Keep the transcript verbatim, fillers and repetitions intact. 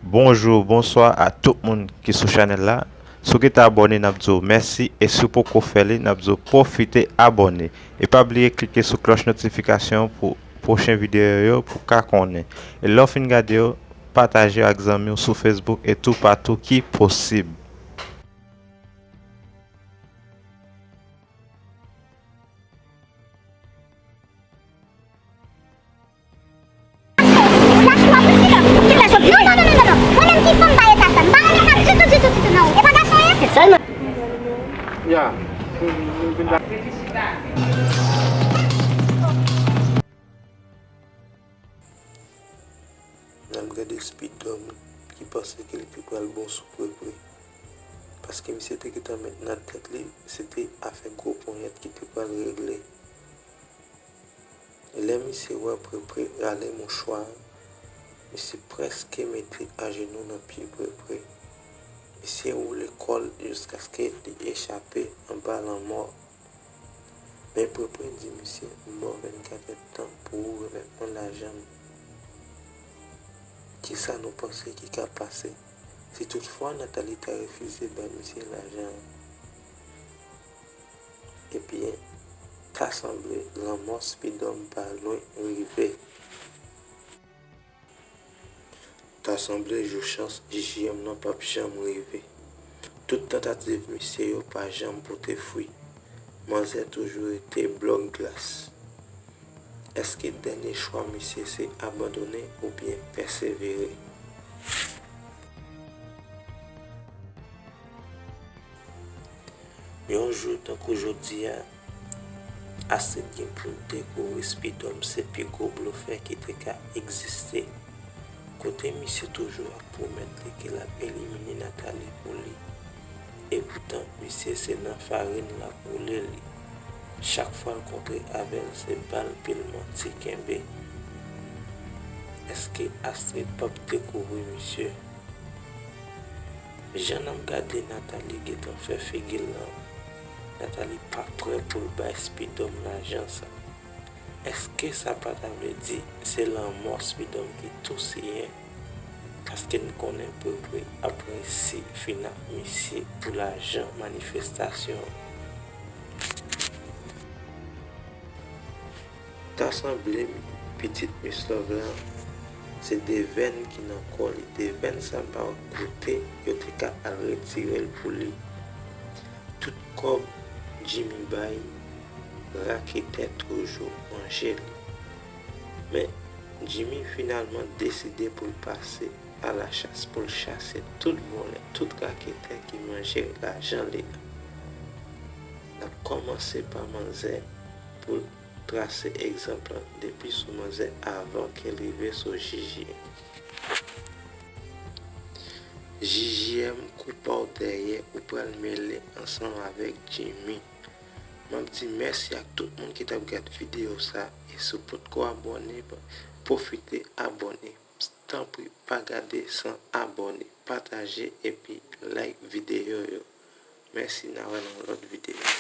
Bonjou, bonswa a tout moun ki sou chanèl la. Si w gentan abòne, n ap di w mèsi, e si w poko fè li, n ap di w pwofite abòne. E pa bliye klike sou klòch notifikasyon pou pwochen videyo yo pou w ka konnen. E lè w fin gade yo, pataje yo ak zanmi w sou Facebook e toupatou ki posib. Ya. N ap gade Speedom ki panse ke li te pral bon sou Prepre. Paske misye te gentan met nan tèt li, se te afè gwo ponyèt ki te pral regle. E lè misye wè Prepre rale mouchwa a, misye prèske mete ajenou nan pye Prepre. Misye woule kò l jiskaske li echape anba lanmò. Men Prepre di misye, "M ba w vennkat èdtan pou ou remèt mwen lajan m." Kisa nou panse ki ka pase si toutfwa Nathalie ta refize bay misye lajan an? Ebyen, ta sanble lanmò Speedom pa lwen rive. Ta sanble jou chans J J M nan p ap janm rive. Tout tantativ misye yo pa janm pote fwi. Manzè toujou rete blòk glas. Èske dènye chwa misye se abandone oubyen pèsevere? Yon jou tankou jodi a, Astrid gen pou l dekouvri Speedom se pi gwo blofè ki te ka egziste. Kote misye toujou ap pwomèt li ke l ap elimine Nathalie pou li. Epoutan, misye se nan farin l ap woule li. Chak fwa l kontre avè l, se bal pil manti kenbe. Èske Astrid p ap dekouvri misye? Jan n ap gade Nathalie gentan fè figi l lan, Nathalie pa prè pou l bay Speedom lajan sa. Èske sa pa ta vle di se lanmò Speedom ki tou siyen? Paske n konnen Prepre ap resi fin ak misye pou lajan manifestasyon an. Ta sanble pitit Miss Love lan se de venn ki nan kò li, de venn sa pa kote yo te ka al retire l pou li. Tout kòb Jimmy bay, raketè toujou manje li. Men, Jimmy finalman deside pou l pase alachas pou l chase tout vòlè, tout raketè ki manje lajan li a. N ap kòmanse pa manzè pou l trase egzanp lan depi sou manzè avan ke l rive sou J J M. J J M kou pa w dèyè, ou pral mele ansanm avèk Jimmy. M ap di mèsi ak tout moun ki t ap gad videyo sa, e si w potko abòne, pwofite abòne. Tanpri, pa gade san abòne, pataje epi like videyo yo. Mèsi, n a wè nan yon lòt videyo.